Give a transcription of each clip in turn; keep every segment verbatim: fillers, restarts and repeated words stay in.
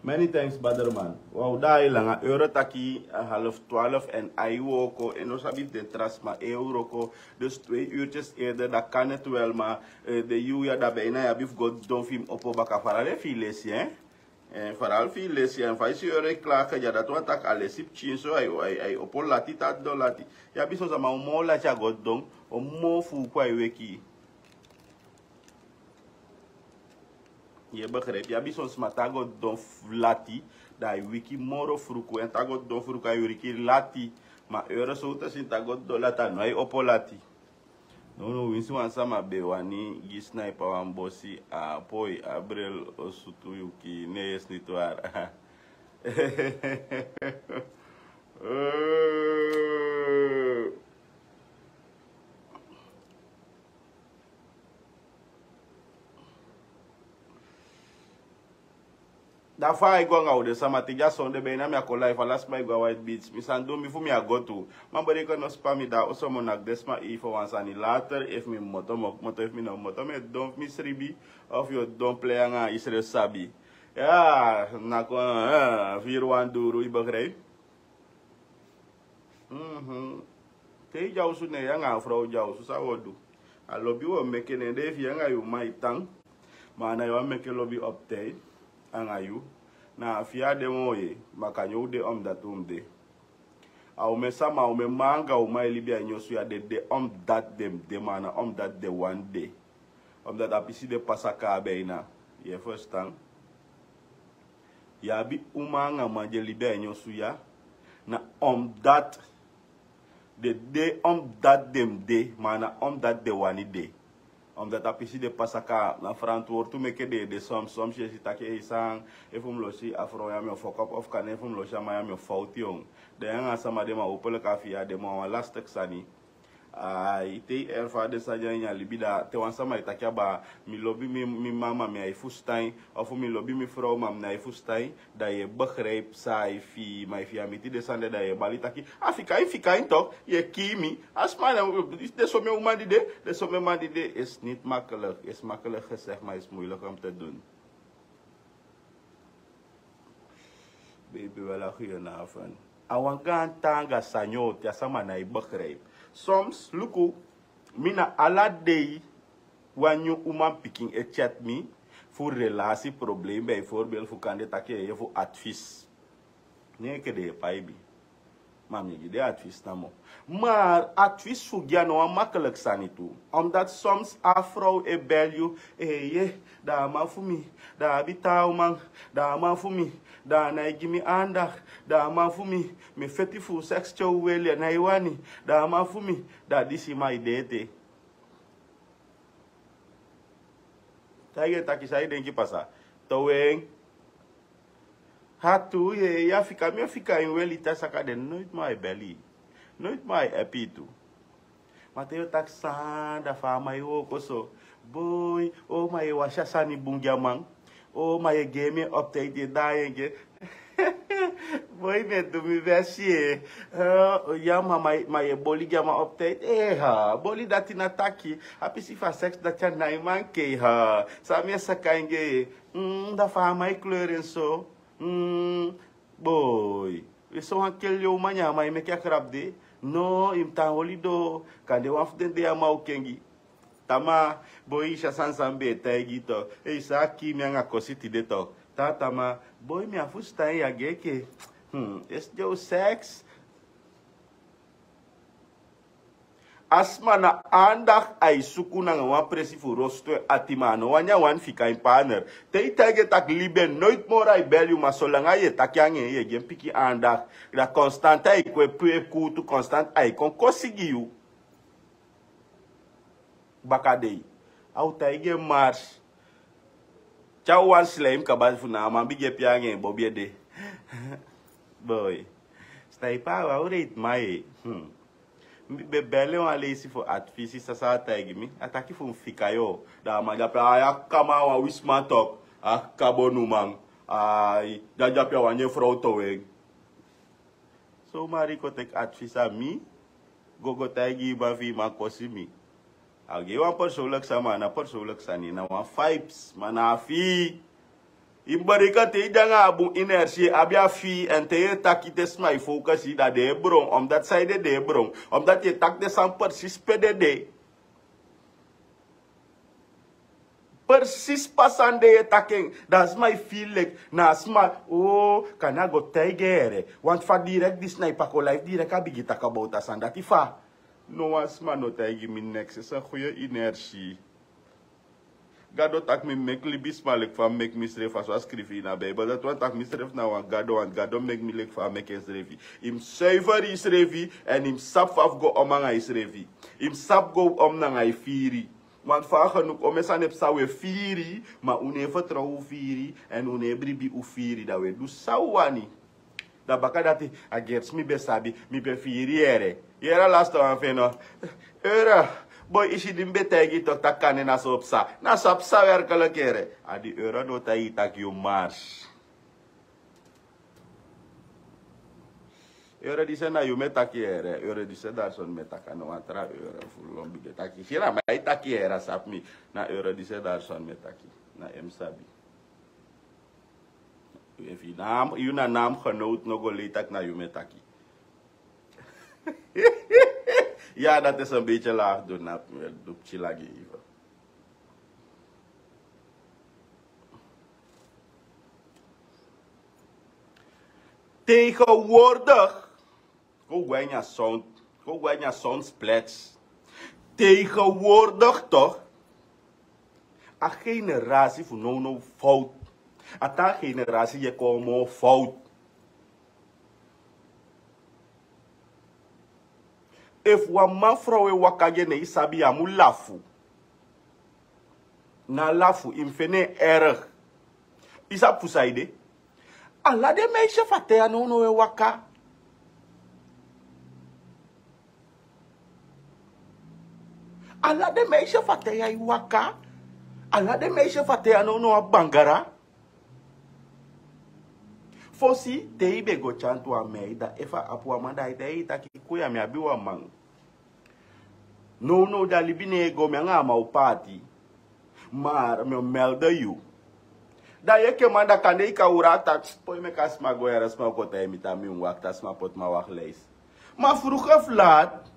Many thanks, Baderman. Wow, daar heel lang. Euro taki, eh, half twaalf en ai woko. En no sabi de trasma euro ko. Dus twee uurtjes eerder, dat kan het wel, maar, eh, de yu ya dat bijna ya bif god don film opo baka farale filesi, hè? En vooral filesi, en fa yu si euro e klagen, ja, dat wan tak alesi pikin so, ai, ai, ai opo lati, tati don lati. Ya bif son sama o mo lati a god don, o mo fu kwa weki. Yu e begrijp, yu abi son sma te a go don lati, dan a e wiki moro fruku, en te a go don fruku a e wiki lati. Ma euro so te si te a go don lati a no a e opo lati. Nownow winsi wan sama be wani gi sniper wan bosi, a poi a bril o sutu yu kii, ne yu e sniti wari. Da fa a e go anga u den sama te gi a sonde be ini a mi a kon laifu ala sma e go a white beach mi sani du mi fu mi a go tu. Man bodi kon no spa mi da oso mo naki den sma ei fo wan sani later efu mi moto mi o moto efu mi no moto mi e don fu mi sribi. Of yu o don plei anga a isrefi sabi. Ya na kon firi wan duru yu begrijp. Te yu de a osu ne yu anga a frow de a osu san wi o du? A lobi wi o meke ne de efu yu anga yu man e tan. Ma a na yu wani meke lobi optei anga yu. Na a fia de moo ye. Ma kan yu o de omdati un mu de. A umen sama a umen man anga uman e libi a ini osu ya den de omdati den mu de ma a na omdati den wani de. Omdati a pisi de pasa kaa beina. Yu e ferstan? Yu abi uman anga man di e libi a ini osu ya. Na omdati den de omdati den mu de ma a na omdati den wani de. Omdati a pisi de pasa kaa na frantwortu meke den e de soms soms yu e si taki ei san efu mi losi a frow ya mi o fokop of kande efu mi losi a man ya mi o fowti yon. Dan yu anga a sama de ma hopeliki a fia de ma wan lastiki sani. Ai te yu erfa den sani ya ini a libi da te wan sama e taki aba mi lobi mi mama mi ai fustan yu. Ofu mi lobi mi frow ma mi nai fustan yu. Dan yu e begrijpi san ai fii ma efu yu a miti den sani de dan yu e bali taki a fika yu fika yu tok. Yu e kii mi. A sma na den somen uman di de den somen man di de. Is niti makelik is makelik gesegi ma is muilik om te dun. Beibi wela guyonavond. A wan gaan taanga sani o te a sama na e begrijpi. Soms luku mi na ala dei wan nyun umanpikin e tyati mi fu relasi problem bijvorbel fu kande taki en yeye fu advis. Neke den e paibi. Ma mi e gi den advis namo. Mar advis fu gi a no wan makelik sani tu. Omdati soms a frow e beli yu. Eeye, da a man fu mi da a abi taa uman. Da a man fu mi da a nai gi mi andak. Da a man fu mi mi feti fu seks te un weli a nai wani. Da a man fu mi da disi man e de ete. Taigi en taki san yu denki pasa? Towe en. Hatu yeye a fika mi o fika en weli te a saka den noiti man a e beli yu. Noiti man a e epi yu tu. Ma te yu o taki san da fa a man e wooko so? Boi o man yu e wasi a sani bun gi a man. O man yu e gi en mi en optei di e daai en gi en. Boi mi e du mi besi. Ya ma man yu e boli gi a man optei. Boli dati na taki a pisi fu a seks dati a nai man kei. San mi e saka en gi en? Da fa a man e kleur en so? Boi. Yu e so wan keli yu o man nyan a man e meke a krabde. No yu mus tan holi doo. Kande wan fu den dei a man o kengi. Tama. Boi yu si a sani san mi be e taigi yu tok. Ei san a kii mi anga kosi tide tok. Tan tama. Boi mi a fusutan yu a gi enke. Esi den o seks. A sma na andak a e suku nanga wan presi fu rostu en ati ma a no wani a wani fika en paner. Te yu taigi en taki libi en noiti moro a e beli yu ma solanga yu e taki anga en yu e gi en pikin andak. Da konstant a e kon e pee kuutu konstant a e kon kosi gi yu. Bakadei a o taigi en mars. Te a o wani silaim kaba fu na a man bigin e pee anga en bobi ede. Boi. Sniper a wan wreiti man. Mi be beli en wan leisi fu advisi san san a taigi mi a taki fu mi fika yu. Da a man di ape a ya kama a wan wisiman tok. A kabonuman. Ai di a di ape a wan nyen frow towe en. So mari kon teki advisi a mi. Go go taigi yu man fi yu man kosi mi. A gi yu wan persoonlik sani ma a na persoonlik sani na wan vibes ma na a fi yu. Yu mus bereiki te yu de anga a bun energie, abi a fii, èn te yu e taki te sma e fowkasi, da den e bron. Omdati san ede den e bron? Omdati yu e taki den sani persisi pe den de. Persisi pe a sani de yu e taki en. Da a sma e fii leki na a sma. O, kande a go taigi en ere. Want fa direkt disi na yu pako life direkt a bigin taki about a sani dati fa. No wan sma no taigi mi neks. Ese guye energie. Gado taki mi meki libisma leki fa mi meki misrefi, a so a skrifi ini a Bijbel. Dati wani taki misrefi na wan gado, want Gado meki mi leki fa a meki ensrefi. Yu mus suiver yusrefi, èn yu mus sabi fa fu go om nanga yusrefi. Yu mus sabi go om nanga yu firi. Want fa a genuku omen sani e psa, u e firi, ma u no e fertrow u firi, èn u no e bribi u firi, da u e du san u wani. Da bakadati a gersi mi ben sabi, mi ben firi yere. Yere a laste wan feno. Euro, boi, isi di mi ben taigi yu tok taki kande na so psa. Na so a psa werkelijk yere. A di euro no taigi yu taki yu mars. Euro dise na yu mi e taki yere. Euro dise darson mi e taki, a no wan tra euro fu lombi de taki. Sira ma e taki yere a sabi mi. Na euro dise darson mi e taki. Na en mi sabi. Efu yu na am, yu na na am genoot no go lei taki na yu mi e taki. Ya, dat is een beetje laag doen, na dupchi lagi even. Tegenwoordig, go gwe na sound, go gwe na sound splits. Tegenwoordig toch, a generatie fu now now fout. A taa generatie e kon moo fout. Efu wan man frow e waka gi en, ne yu sabi yu á mu lafu. Na lafu, yu mu feni en erg. Yu sabi fu saide? Ala den meisje fu a ten ya nownow e waka. Ala den meisje fu a ten ya e waka. Ala den meisje fu a ten ya nownow abi bangara. Fosi te yu be go tyanti wan mei, da efu a abi wan man, da a e taigi yu taki: Kuya, mi abi wan man. Nownow da libi no e go, mi anga a man o paati. Ma mi o melde yu. Da yu enke man, da kande yu kan uru a taki: Poi meke a sma go, yere sma o kon taigi mi taki mi mu wakti, a sma poti mi a wachtlijst. Ma vroeg of laat,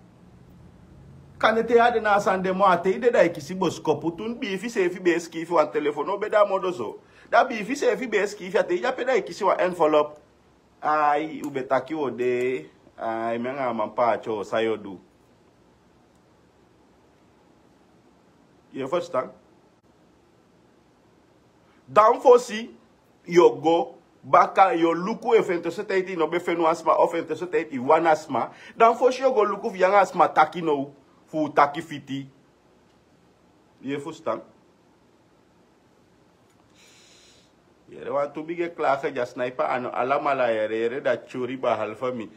kande te yu á de na a sani de moo, a te yu de da yu kisi boskopu. Tun biifi seefi be e sikiifi, wan telefon no be de a modo so. Da biifi seefi be e sikiifi, a te yu de ape da yu kisi wan enveloppe. Ai, u be taki u o de, ai, mi anga a man paati o, san yu o du? Yu e ferstan? Dan fosi yu o go baka, yu o luku efu en tussentijd yu no be feni wan sma, of en tussentijd yu wani a sma. Dan fosi yu o go luku fu yu anga a sma taki now, fu u taki fiti. Yu e fusutan? Yere, wantu bigi e klage dya, sniper, a no alamala yere, yere, da tyuri behalve mi.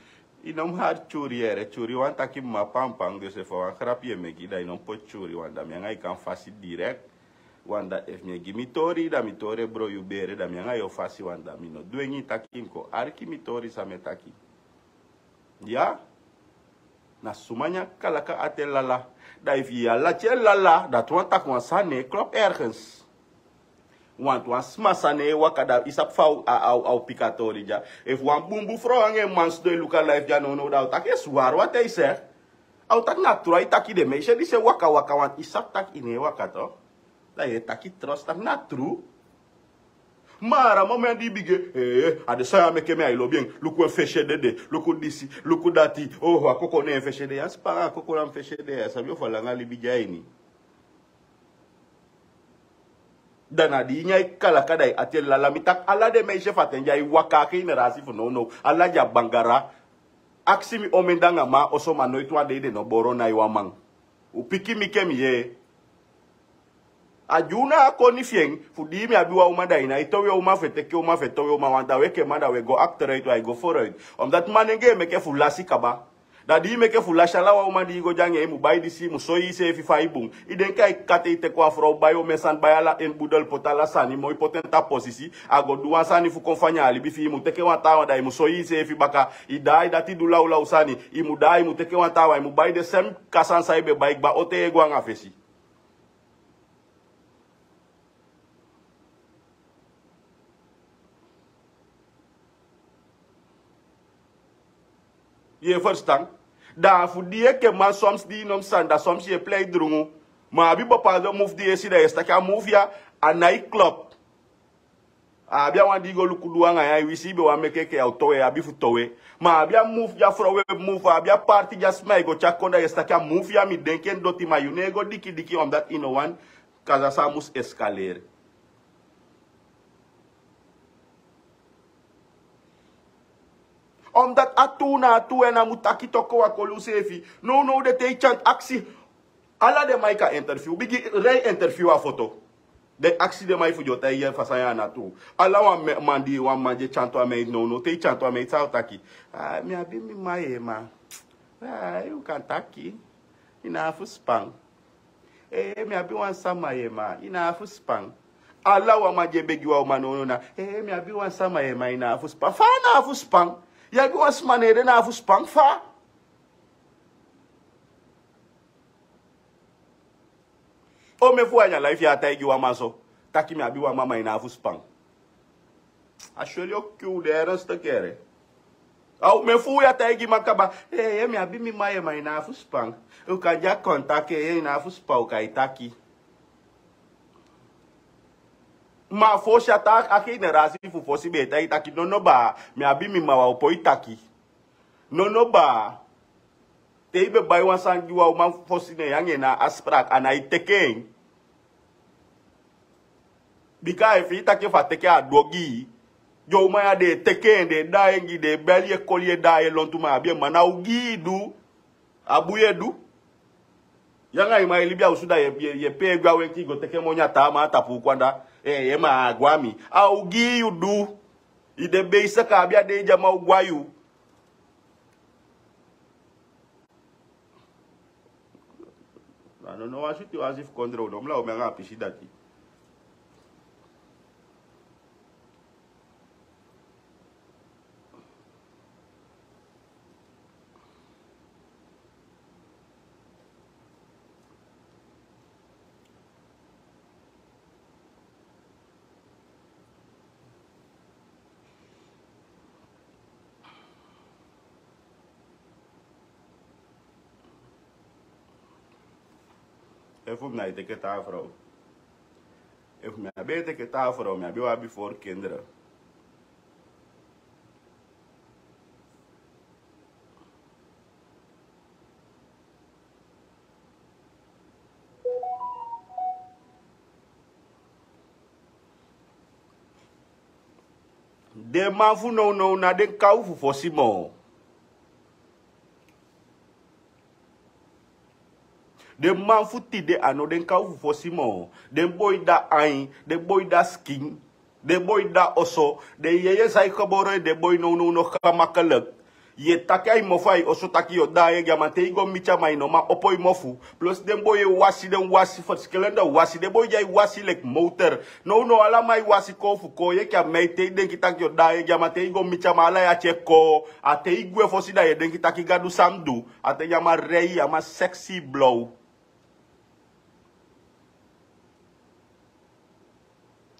Yu no mu hari tyuri yere, tyuri wani taki mama pampan, dus efu a wan grapu yu e meki, da yu no mu poti tyuri, want da mi anga yu kan fasi direct. Want da efu mi e gi mi tori, da mi tori e bron yu bere, da mi anga yu o fasi, want da mi no dwengi taki mi kon arki mi tori san mi e taki. Ya. Na suma nyan kalaka ati e lala. Da efu yu e lati e lala, dati wani taki wan sani no e klop ergens. Want wan sma sani e waka, da yu sabi fa a o, a o, a o piki a tori dya. Efu wan bunbun frow anga en man sidon e luku a live dya nownow, da a o taki: Yes, waar wat hij zegt. A o taki: Na tru, a e taki den meisje disi e waka waka, want yu sabi taki yu no e waka toch. Da yu e taki trots taki na tru. Ma a moment di yu bigin, eh, a de san ya meke mi á e lobi en. Luku en fesi e dede, luku disi, luku dati. Oh, a koko na en fesi e de. Yu á span a koko na en fesi e de, yu á sabi efu a langa libi de a ini. Da na di yu nyan kalaka da yu ati e lala. Mi taki ala den meisje fu a ten di e waka, a generasi fu nownow, ala den abi bangara. Aksi mi omen de anga man a oso, ma noiti wan dei den no boro nai wan man. U piki mi ke mi yee. A di u na a koni fi en, fu di mi abi wan uman da yu nái towe uman fu e teke uman fu e towe uman, want da u enke man da u e go achteruit, u á e go vooruit. Omdat manenge e meke fu lasi kaba. Da di yu meke fu lasi ala wan uman di yu go de anga en, yu mu bai disi, yu mu soi yuseefi fa yu bun. Yu denki a e kati yu teke wan frow, bai omen sani, bai ala en budel, poti ala sani moi, poti en tapu posisi, a go du wan sani fu kon fanya a libi fi yu, yu mu teke wan taawan, da yu mu soi yuseefi baka. Yu daai dati du lawlaw sani, yu mu daai, yu mu teke wan taawan, yu mu bai den sem kasan san yu be bai kba, o ten yu e go anga fesi. Yu e ferstan? Da fu di yu enke man soms di yu no mus sani, da soms yu e plei drungu. Ma a abi bepaalde move di yu e si, da yu e si taki a move ya a nai klop. A abi a wan di yu go luku du anga yu ain, wisi yu be wani meke enke yu o towe, yu abi fu towe. Ma a abi a move di a frow e move, a abi a parti di a sma e go tyari kon, da yu e si taki a move ya mi denki en doti, ma yu no e go dikidiki omdat yu no wani kaza san mus escaleren. Omdat a tuu na a tuu, en a mu taki toko, wan koli useefi. Nownow de te yu tyanti aksi. Ala den man yu kan interview, bigi rei interview a foto. Den aksi den man yu fu den o taigi en fa san ya na tuu. Ala wan me- man di wan man di e tyanti wan meiti nownow, te yu tyanti wan meiti san a o taki? Ah, mi abi mi man ye, ma ah, yu kan taki. Yu na fu span. Eh, mi abi wan sama ye, ma yu na fu span. Ala wan man di e begi wan uman nownow na, eh, mi abi wan sama ye, ma yu na fu span. Fa a na fu span? Yu abi wan sma, ne den na fu span fa? O, mi fu wan ya life ya taigi wan man so taki mi abi wan mama yu na fu span. A sweli o kiu de ernstig ere. Au, mi fu ya taigi man kaba, eh, eh, mi abi mi man ye, ma yu na fu span. U kan ya kontak, eh, yu na fu span, u kan e taki. Ma fosi a ta- a generasi fu fosi be e taigi taki nono baa, mi abi mi man, wan o poi taki. Nono baa. Te yu be bai wan sani gi wan uman fosi, ne yu anga en na a afspraak, a nai teke en. Bika a e fii taki efu a teke en a du ogii. Den uman ya den e teke en, den e daai en gi, den e beli yu e koli yu e daai en lontu, ma a abi en man, na ogii yu du. A bun yu e du. Yu anga yu man e libi a osu, da yu e- yu e- yu e pee gwe a wenki, yu go teke moni a taa man a tapu uku anda. Eh, eh, ma a gwe a mi. A ogii yu du. Yu de basic, a abi a dei di a man o gwe a yu. A no no wan switi wan si fu kondre, u no mu law mi anga a pisi dati. Efu mi na e teke taa frow. Efu mi á be e teke taa frow, mi á be o abi foro kinderen. Den man fu nownow na den kaw fu fosi moo. Den man fu tide a no den kaw fu fosi moo. Den boi da ain, den boi da skin, den boi da oso, den yeye san e gebore, den boi nownow no gemakkelijk. Yu e taki a yu mofu a yu oso taki yu o daai en gi a man, te yu go miti a man yu no man opo yu mofu. Plus den boi e wasi, den wasi, verschillende wasi, den boi di e wasi leki motor. Nownow ala man e wasi koo fu koo, yu enke a man te yu denki taki yu o daai en gi a man, te yu go miti a man ala yu ati e koo. A te yu gwe fosi da yu e denki taki Gadu san mi du. A te yu a man rei, a man sexy blow.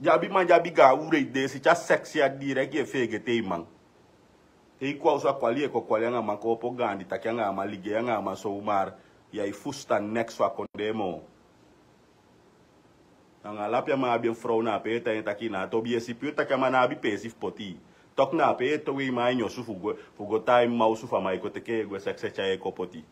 Yu abi man di abi gaan ure, yu de e si te a sexy a direct yu e feegete yu man. Te yu kon a osu a kwali yu e kon kwali anga man kon opo gaandi taki anga a man, ligei anga a man zomaar. Yu á e fusutan neks fu a kondee moo. Anga lapi a man abi en frow na ape yu e tan en taki na a tobi yu e si puru taki a man ná abi peesi fu poti yu. Toku na ape yu e towe yu man a ini osu fu go, fu go tan a yu mma osu fu a man e kon teke yu e gwe sexy tyai e kon poti.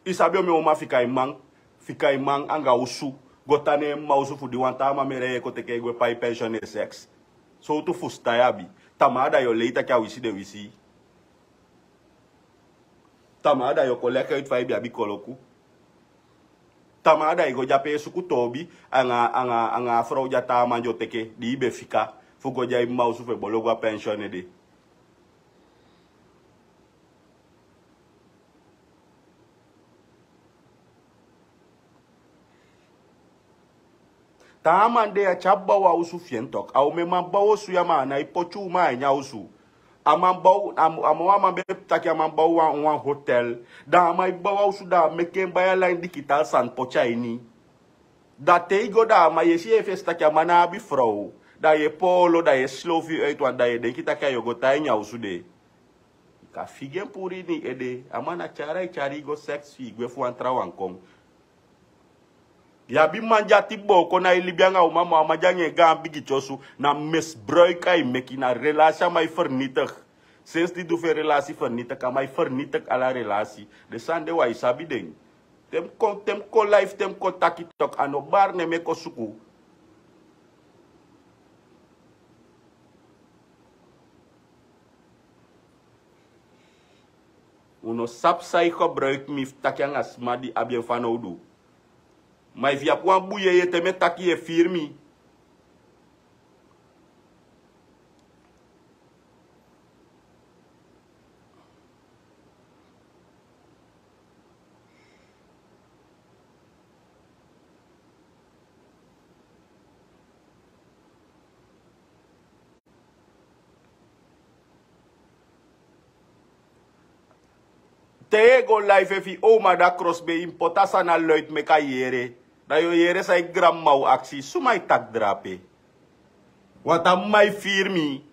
I sabi omen uman fika i man, fika i man anga osu, go tan na en mma osu fu di wan taa man mere en e kon teke en gwe pai pension e seks. Sowtu fusutan i abi? Tamaa da yu o lei taki a wisi den wisi i. Tamaa da yu o kon leki uit fa i be abi koloku. Tamaa da i go de ape e suku toobi anga, anga, anga a frow di a taa man di o teke, di i be fika, fu go de a i mma osu fu e bolo go a pension ede. Taa man de ya te a bow a osu fi en tok. A omen man bow osu ya ma a nái poti uman a ini a osu. A man bow a man wan man ben taki a man bow wan wan hotel. Dan a man e bow a osu dan a meke en bai a lain dikital sani poti a ini. Dan te i go dan a man yu e si en fesi taki a man na abi frow. Dan yu e polo dan yu e slow fi yu uit wan dan yu e denki taki a yu o go tan a ini a osu de. I kan figi en puru ini i ede. A man na tyari a e tyari i go seks fi i gwe fu wan trawan kon. Yu abi man di ati booko na e libi anga uman ma a man di anga en gaan bigi tyosu. Na mesbruik a e meki na relasi a man e fernitigi. Sensi di du fu en relasi fernitigi a man e fernitigi ala relasi. Den sani de wi a e sabi den. Te mi kon te mi kon life te mi kon taki toki a no bari ne mi e kon suku. Un no sabi san yu gebruiki mi fu taki anga sma di abi en fanowdu. Ma efu yu abi wan bun yeye te mi e taki yu e firi mi. Te yu e go life efu yu owma da krosbei yu mus poti a sani a luid meki a yere. Da yu o yere san yu granmama o aksi suma yu taki drape. Wanta mma e firi mi.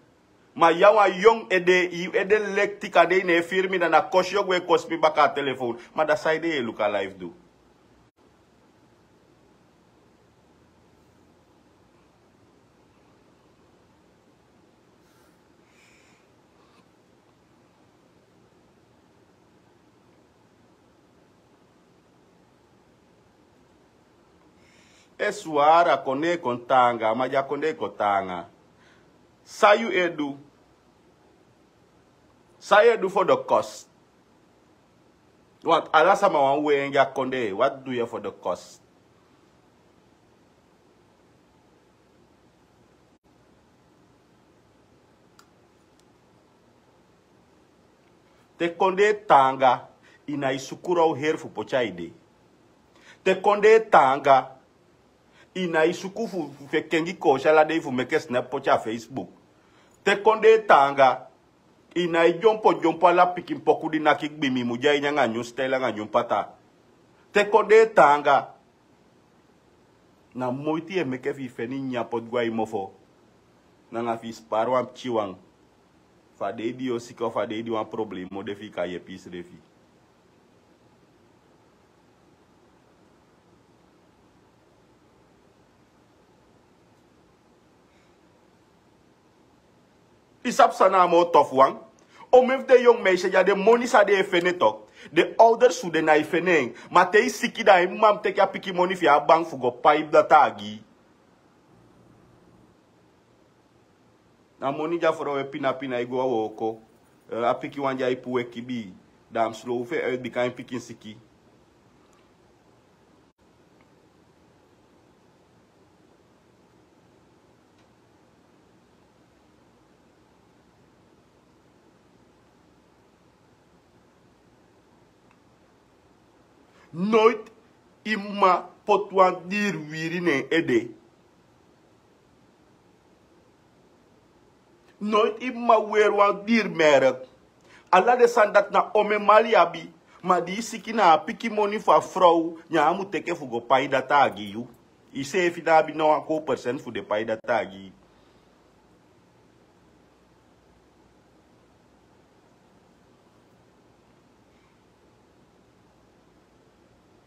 Ma yu a wan yong ede yu ede lekti kande yu no e firi mi dan na kosi yu o gwe kosi mi baka a telefon. Ma da saide yu e luku a life du. E suwari a kondee kon taanga a man di a kondee kon taanga. San yu e du? San yu e du for the cost? Want ala sama wan wenge a kondee wat du yu for the cost? Te kondee taanga i na i suku row heri fu poti a ede. Te kondee taanga i na i suku fu fekengi koosi ala dei fu meke snap poti a facebook. Te kondee taanga i na i dyompo dyompo ala pikin poku di naki gbimi mu di a ini anga nyun style anga nyun pata. Te kondee taanga na moiti yu e meke fi yu feni nyanyan poti go a yu mofo. Nanga fi yu spari wan pikin wan fu a dei di yu o siki ofu a dei di wan problemo de fi yu kan yepi yusrefi. I sabi san na a moo tofu wan? Omen fu den yongu meisya di a den moni san den e fende toki. Den owders fu den na e fende en. Ma te i siki da a en mma mus teke a pikin moni fi en a bank fu go pai data a gi i. A moni di a frow e pina pina e go a wooko. A pikin wan di a e puu e kibii. Da a mus low fu en uit bika en pikin siki. Noiti i mma poti wan diiri wiiri na en ede. Noiti i mma weri wan diiri merk. Ala den sani dati na omen mali abi. Ma di i siki na a piki moni fu a frow nyan a mu teke fu go pai data a gi yu. Iseefi no abi no wan kow persent fu den pai data a gi yu.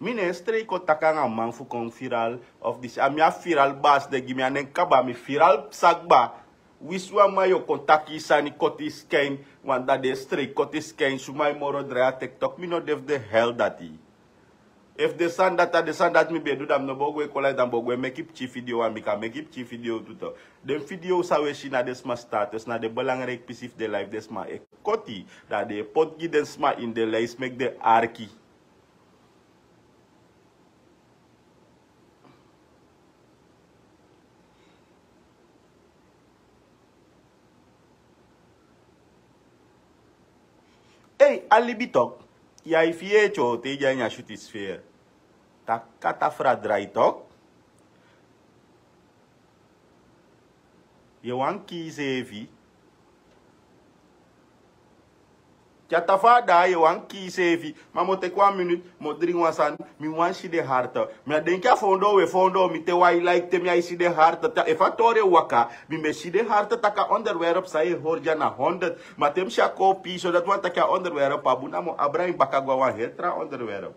Mi ne en strei kon taki anga man fu kon firal. Of disi a mi a firal basi de gi mi a nen kaba mi firal psa kba. Wisi wan man yu o kon taki yu sani koti yu skin. Wan dati den strei koti yu skin suma yu moro drai a tiktok mi no de fu den hel dati. Efu den sani dati a den sani dati mi ben du dan mi no bo gwe kon lai dan mi bo gwe meki pikin video wan mi kan meki pikin video tu to. Den video san we si na den sma status na den belangriki pisi fu den life den sma e koti. Dan den e poti gi den sma ini den leisi meki den arki. Ei a libi tok. Yu ai fi yu e tyo te i de a ini a syutisfeer. Taki kata fu a drai tok. Yu e wani kii seefi. Ya tafa da ye wan kii seefi. Ma mo teki wan minut, mo dringi wan sani, mi wan si den harte. Mi a denki a foondoo we foondoo mi te wan e laiki te mi a e si den harte. Efu a tori e waka, mi mu e si den harte taki a onderwerp san ye hori dya na honderd. Ma te mi si a koo pii so dati wan taki a onderwerp a bun, dan mi o abra en baka go a wan heri tra onderwerp.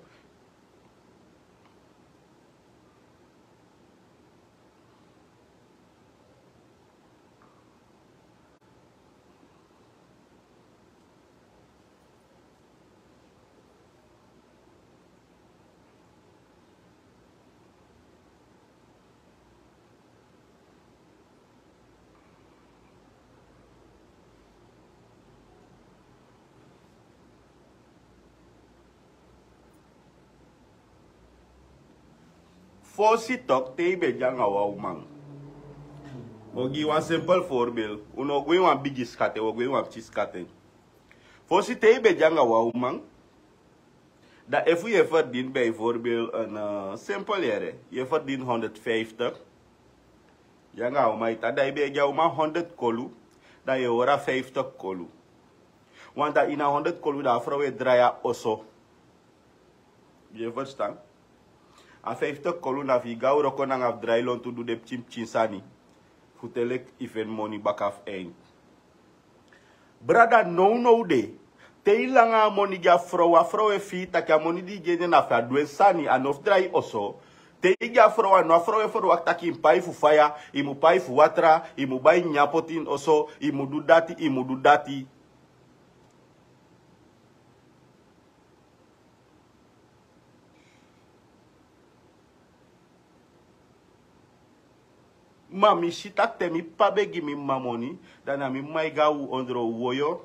Fosi tok te i be de anga wan uman. Mi o gi yu wan simpel voorbeeld. Un no go ini wan bigi skaten, un o go ini wan pikin skaten. Fosi te i be de anga wan uman, dan efu yu e verdien bijvoorbeeld een, eh, simpel yere, yu e verdien honderdvijftig. Yu anga a uman e tan, dan yu be e gi a uman honderd kolu, dan yu e hori a vijftig kolu. Want dan ini a honderd kolu dan a vrouw e drai a oso. Yu e verstan? A vijftig kolu na fu yu go a wroko nanga fu drai lontu, du den pikin pikin sani, fu te leki yu feni moni baka fu eini. Brada, nownow de, te yu langa a moni gi a frow, a frow e fii taki a moni di yu gi en de na fu a du en sani, a no fu drai oso. Te yu gi a frow, a no a frow e ferwakti taki yu mu pai fu faya, yu mu pai fu watra, yu mu bai nyan poti ini oso, yu mu du dati, yu mu du dati. Ma mi si taki te mi p'pa be gi mi m'ma moni, dan na mi m'ma e go a ondro woyo,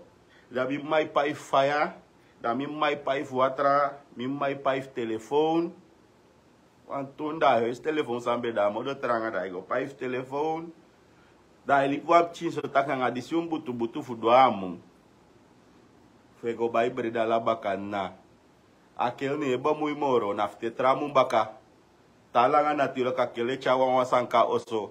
dan mi m'ma e pai fu faya, dan mi m'ma e pai fu watra, mi m'ma e pai fu telefoon. Wan tun da a huis telefoon san be de a modo tranga, dan a e go pai fu telefoon. Dan a e libi wan pikin so taki nanga disi un butubutu fu du a mun. Fu e go bai breda ala baka nna. A kel ne e bemui moro, na fu te tra mun baka. Te a langa, natuurlik a kel e tyari wan wan sani kon a oso.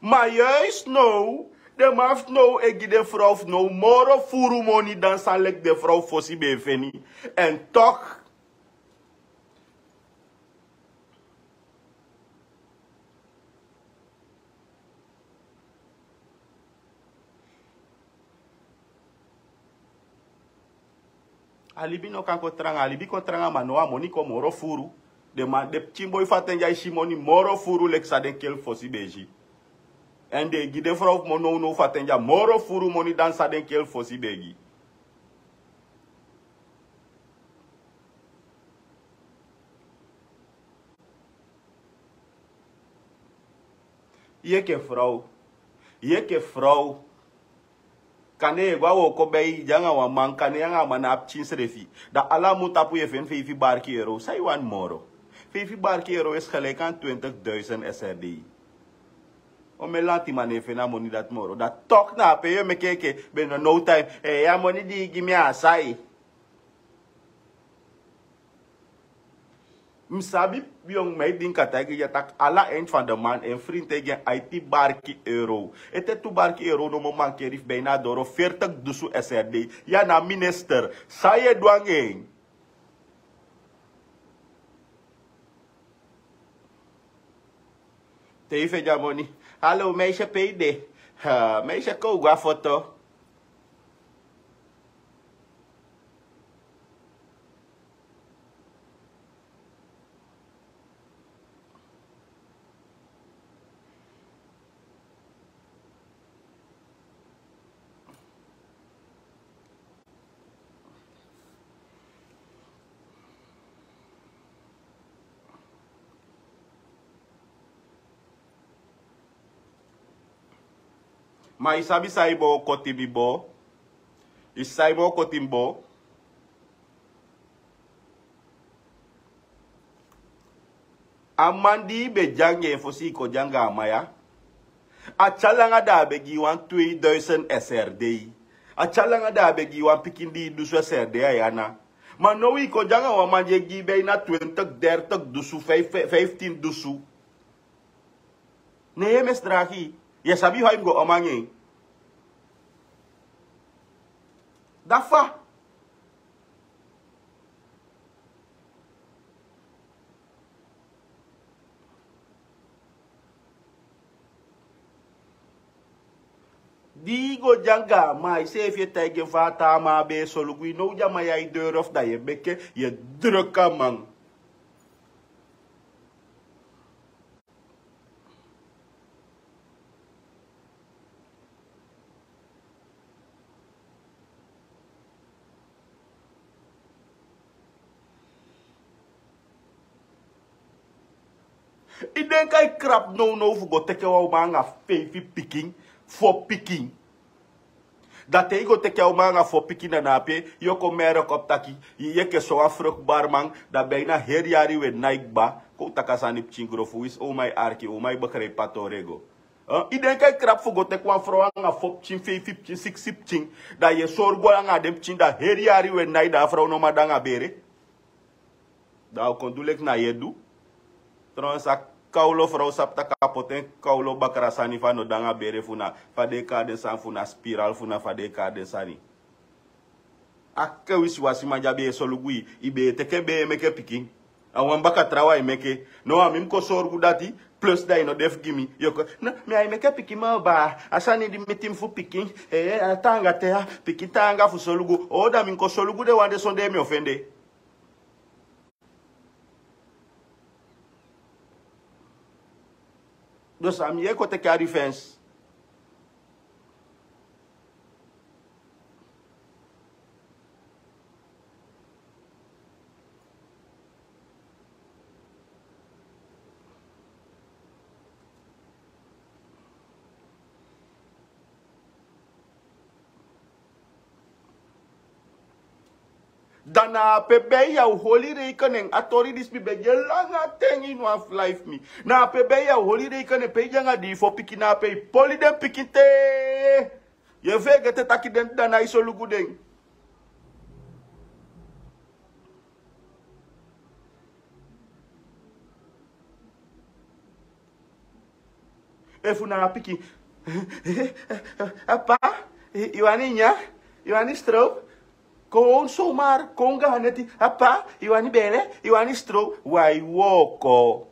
Ma juist now, den man fu now e gi den frow fu now moro furu moni dan san leki den frow fosi be e feni. En toch, a libi no kan kon tranga, a libi kon tranga, ma now a moni kon moro furu. Den man, den pikin boi fu a ten dya e si moni moro furu leki san den kel fosi be e si. En den e gi den frow fu moni now, now fu a ten dya moro furu moni dan san den kel fosi be e gi. Yu enke frow, yu enke frow, kande yu e go a wooko bei, yu de anga wan man, kande yu anga a man na a pikin srefi. Dan ala mun tapu yu e feni feifi barki euro. San yu wani moro? Feifi barki euro is gelijk aan twintig duizend S R D. Omen lantiman e feni a moni dati moro. Dan toch na ape yu e meke enke ben no no time. Eh, a moni di yu gi mi a sai. Mi sabi, yongu, mi e dingi a taigi yu taki ala eind van de maand en vriend e gi en aiti barki euro. Ete tu barki euro no mu mankeri fu bijna doro veertig dusu S R D. Ya na minister. San yu e du anga en? Te yu feni a moni. Hallo, meisje, pe yu de? Ha, meisje, kon un go a foto. Ma yu sabi san yu bo koti mi bo? Yu sabi san yu bo koti mi bo? A man di yu be de anga en fosi yu kon de anga a man ya, a tyari langa da a be gi yu wan tweeduizend S R D. A tyari langa da a be gi yu wan pikin di yu dusu S R D a yu ana. Ma now yu kon de anga wan man di e gi yu bijna twintig, dertig dusu, vijf, vijftien dusu. Ne yu e misdragi. Yu e sabi fa yu mu go om anga en. Da fa? Di i go de anga a man, a iseefi e taigi en fa a taa man be e solugu. I now di a man ya e doro fu, da yu e meke, yu e druk a man. I denki a e krap nownow fu go teke wan uman anga feifi pikin, fo pikin. Da te i go teke a uman anga fo pikin, da na ape yu o kon meri en kon taki yu enke sowan frukbari man, da ben na heri yari wi e nai kba. Kon u taki a sani pikin grofu, winsi a uman e arki, a uman e begrijpi a tori e go. Eh, i denki a e krap fu go teke wan frow anga fo pikin, feifi pikin, siksi pikin, da yu e sorgu anga den pikin, da heri yari wi e nai, da a frow no man de anga bere. Da a o kon du leki na yu e du. Trouwens, a kawlo frow sabi taki a poti en kawlo bakra sani fu a no de anga bere, fu na fa den e kari den sani, fu na spiral, fu na fa den e kari den sani. A ke wisiwasi man di a be e solugu yu, i be e teke bee meke pikin. A wan baka trawan i meke. No, a mi mu kon sorgu dati, plus da i no de fu gi mi. Yu o kon, no, mi ai meke pikin moo baa. A sani di miti mi fu pikin, eh, a taanga te ya, pikin taanga fu solugu. O, da mi kon solugu den wan de sondee mi o fende. Dus a mi e kon teke a revenge. Da na ape ben yu o holi rekening. A tori disi mi ben de langa ten ini wan fu life mi. Na ape ben yu o holi rekening, pe i de anga dii fo pikin, na ape i poli den pikin te. Yu e feegete taki den dda nái solugu den. Efu na a pikin. Apa, i, i wani nyan, i wani stroop. Kon somar, kon gaan neti. Apa, i wani bele, i wani stroop. Wi á e wooko.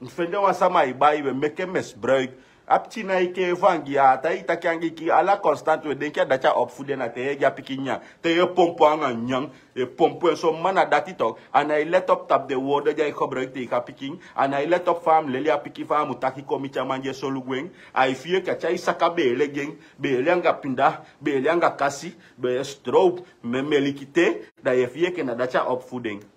Mi fende wan sama e bai, wi e meke misbruik. A pikin nái kee fu angii, a á tai taki angii kii, ala constant wi e denki a dati a opvoed en, na te yu e gi a pikin nyan. Te yu e pompu anga nyan, yu e pompu en. Son mama na dati toch. A nái let op tapu den woorden di a e gebruik tegen a pikin. A nái let op fa a mu leli a pikin fa a mu taki kon miti a man di e solugu en. Ai fii enke a tyai saka beele gi en, beele anga pinda, beele anga kasi, beele stroop, me meliki te, da yu e fii enke na dati a opvoed en.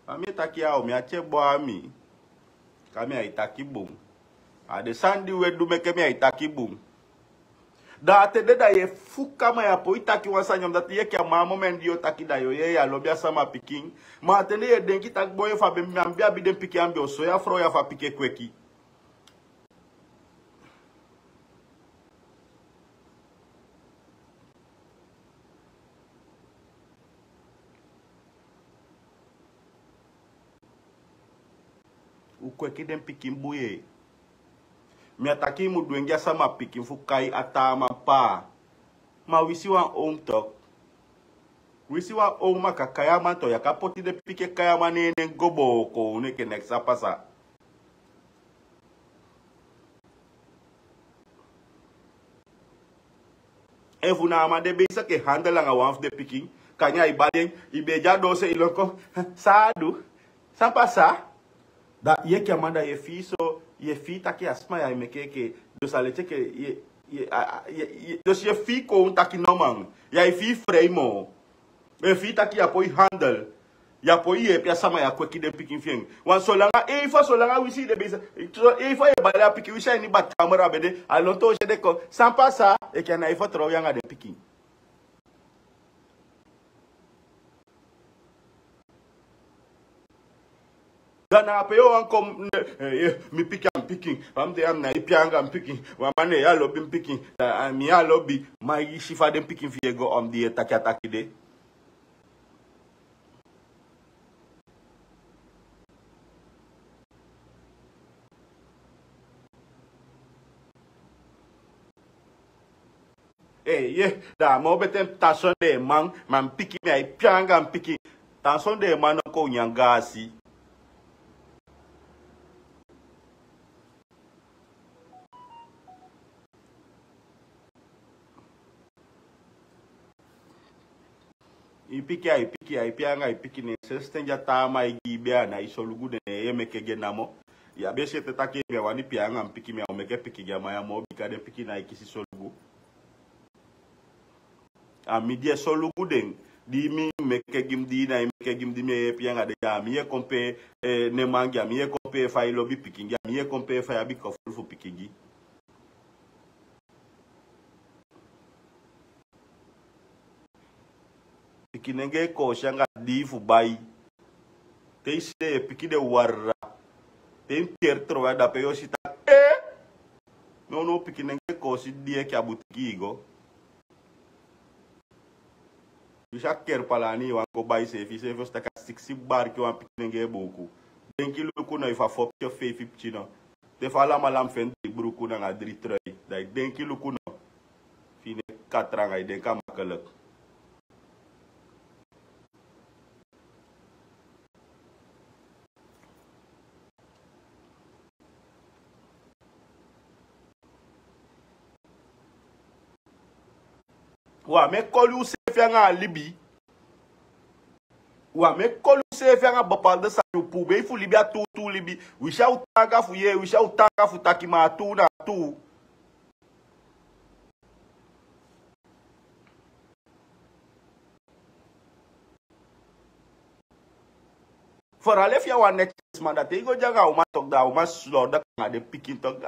A mi e taki ya o, mi ati e boo a mi. Ka mi ai taki bun. A den sani di wi e du meke mi ai taki bun. Da a ten de da yu e fuka, ma yu á poi taki wan sani, omdat yu enke a man, a moment di yu o taki da yu o yee yu á lobi a sama pikin. Ma a ten de yu e denki taki boi, efu a be mi, a mi be abi den pikin, a mi be o soi a frow ya fu a pikin e kweki. U kweki den pikin bun yee. Mi á taki i mu du en gi a sama pikin fu kai a taa man paa. Ma wi si wan oom toch. Wi si wan oom, a kan kai a man toch, yu á kan poti den pikin e kai a man, ne en nen go booko, u neke neks á pasa. Efu na a man de bezig e handel anga wan fu den pikin, kande a e bali en, i be de a doose, i lon kon, san a du? San pasa? Da yu enke a man da yu e fii so, yu e fii taki a sma ya e meke enke, dus a leti enke, yu e, yu e, a, a, yu e, yu e, dus yu e fii kon taki no man, yu á e fii frei moo. Efu yu taki yu á poi handel, yu á poi yeepi a sama ya kweki den pikin fi en. Want solanga, even solanga wi si den bezig, so even yu e bali a pikin, wi si a ini badkamer a be de, a lontu o si en de kon, san pasa, enke a nái vertrouw yu anga den pikin. Dan na ape yu o wani kon, eh, eh, mi pikin a mi pikin. Fa mi de ya mi na ipi anga mi pikin. Wan man ne yu a lobi mi pikin. Da a mi yu a lobi. Ma i si fa den pikin fi yu e go, on di yu e taki a taki de. Eh, ye, da a man o bete tan sondee man, ma mi pikin mi a ipi anga mi pikin. Tan sondee man no kon nyan gaasi. I piki, a i piki, a i piki anga i piki, ne sensi ten di a taa man e gi i bee, a nái solugu den, ne yu e meke gi en namo. Yu abi e si ete taki mi á wani piki anga mi piki, mi á o meke piki gi a man ya moo, bika den piki nái kisi solugu. A mi di e solugu den, di mi meke gi mi, di i nái meke gi mi, di mi e yeepi anga den, a mi yu e kon pee, eh, nen man gi, a mi yu e kon pee fa i lobi pikin gi, a mi yu e kon pee fa i abi kofulu fu pikin gi. Pikinenge e koosi anga dii fu bai. Te i si den, yu e piki den warra. Te i mu keri trowe a dape, yu o si taki, eh! Nownow pikinenge e koosi dii enke a butiki i go. I si a keri palaani i wani go bai seefi, seefi o si taki a siksi barki wan pikinenge e buuku. Denki luku no, efu a fo pikin of feifi pikin no. Te fa alamala mu feni dii buruku nanga dii trui. Da i denki luku no. Fi i ne katra anga i denki a makkelijk. Wan meki koli useefi anga a libi. Wan meki koli useefi anga bepaalde sani, u pubei fu libi a tuutuu libi. Wi si a u taanga fu yee, wi si a u taanga fu taki, ma a tuu na a tuu. Vooral efu yu a wan netjes man, da te i go de anga a uman toki, da a uman slordig anga den pikin toki.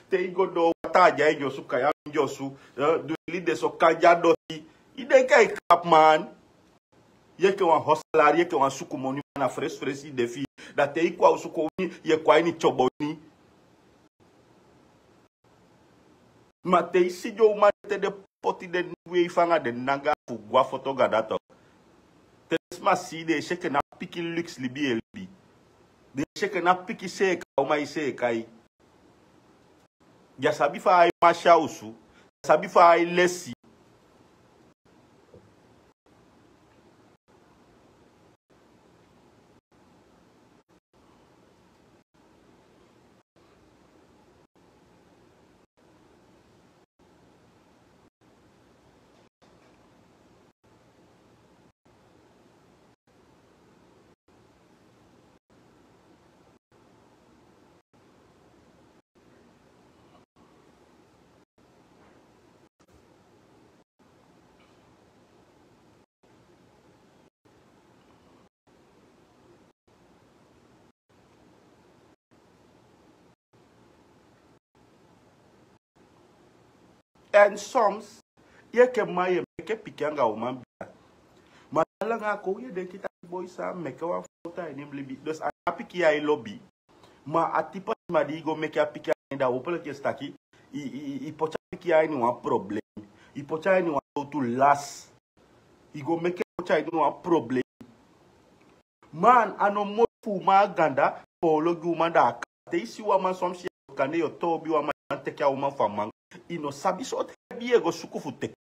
Te i go doo, wataa de a ini yu osu, kai a ini yu osu, eh, du lide so, kanja doti. I denki a e kapu man. Yu enke wan hostelari, yu enke wan sukumoniman, na fresi fresi i de fi i. Da te i kon a osu kon ini, yu e kon a ini tyobo ini. Ma te i si den uman de, te den poti den weifi anga den nangaa fu go a foto gada toki. Te den sma si i, den e si enke na pikin luxe libi yu e libi. Den e si enke na pikin seeka uman i seeka i. Yu á sabi fa ai masi a osu. Yu á sabi fa ai lesi. En soms, yu enke man yu e meke pikin anga uman bia. Ma langa kon yu e denki taki boi san meke wan foto a ini mi libi. Dus a pikin ya i lobi. Ma a type sma di i go meke a pikin a ini, da hopelijk yu e si taki i, i, i, i poti a pikin a ini wan problem. I poti a ini wan sowtu las. I go meke poti a ini wan problem. Man, a no moi fu uman a ganda, poolo gi uman da a kaba. Te i si wan man soms yu e go kande yu o toobi wan man, yu wani teke a uman fu a man. I no sabi sortu hebi yu e go suku fu teke.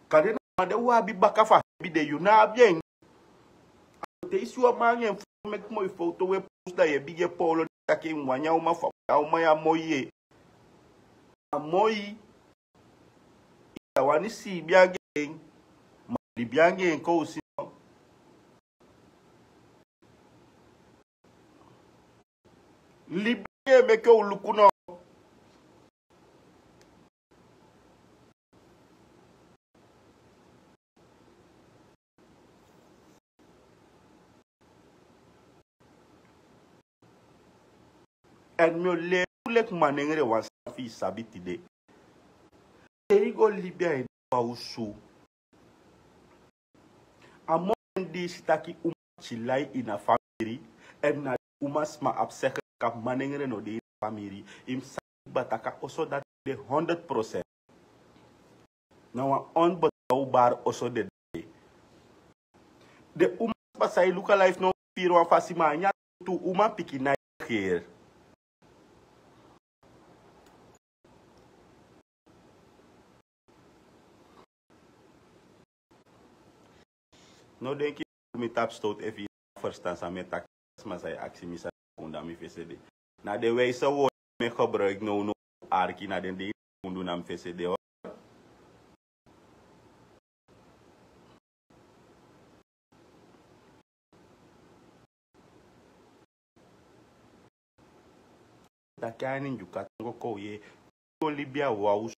Kande na man de u abi baka fu a hebi de, yu ná abi en. Te i si wan man anga en fowtu, meki moi fowtu, we post, da yu e bigin e poolo taki i mu wani a uman fu a man, a uman ya moi ye. A moi. I sa wani siibi anga en, ma libi anga en kowsi no. Libi anga en meke u luku no. En mi o leri u leki manengre wan sani fi i sabi tide. Te i go libi a ini wan osu, a moment di i si taki uman tyilai ini a famiri, en na Umasma abi seke kapu manengre no de ini famiri. Yu mus sabi kba taki a oso dati de honderd procent. Na wan onbetrouwbare oso de. De umasma san e luku a life no firi wan fasi ma a nyan tu uman pikin na e geri. No denki mi tapu stout efu yu ferstan san mi e taki. Sma san e aksi mi san e kundu na mi fesi ede. Na den wijse word mi e gebruik now now. Arki na den dei kundu na mi fesi ede. Taki a ini Dyuka tongo kon ye go libi a wan osu.